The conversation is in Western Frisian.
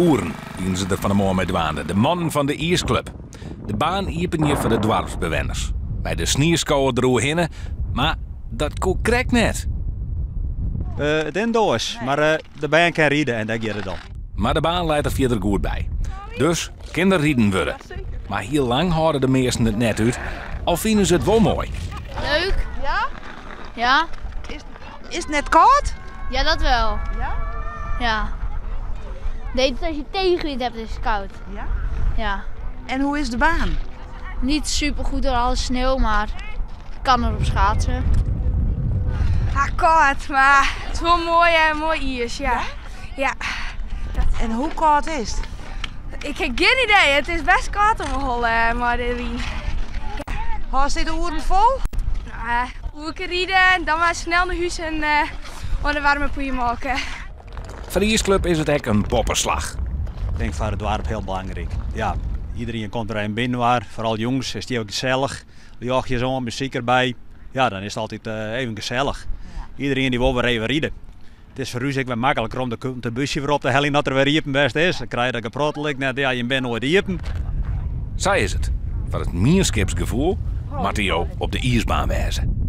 Oeren wiene se der fan 'e moarn mei dwaande, de mannen fan de iisklup. De baan iepenje foar de doarpsbewenners. Mei de snieskower deroerhinne, mar dat koe krekt net. It is doas, mar de bern kin ride en dêr giet it om. Mar de baan leit der fierder goed by. Dus kin der riden wurde. Mar hiel lang hâlde de measten it net út, al fine se it wol moai. Leuk. Ja? Ja. Is it net kâld? Ja, dat wel. Ja? Ja. Nee, als je tegenwind hebt is het koud. Ja? Ja. En hoe is de baan? Niet super goed door alle sneeuw, maar ik kan erop schaatsen. Ja, kâld, mar it is wol moai, moai iis, ja. Ja. En hoe kâld is it? Ik ha gjin idee. It is bêst kâld om 'e holle mei de wyn. Hâldst dit oeren fol? No, oerke ride en dan mar snel nei hûs en oan de waarme poeiermolke. Foar de iisklup is it ek in boppeslach. Ik tink foar it doarp hiel belangryk. Ja, iderien komt der even binneninoar, foaral jûns is it hjir gesellich. Ljochtjes oan, muzyk derby. Ja, dan is it altyd even gesellich. Iderien dy wol wer even ride. It is foar ús ek wer makliker om de busje wer op te heljen as er wer iepen west is. Dan krije je dat geprottel ek net. Ja, jim binne noait iepen. Sa is it. Foar it mienskipsgefoel moatte jo op de iisbaan wêze.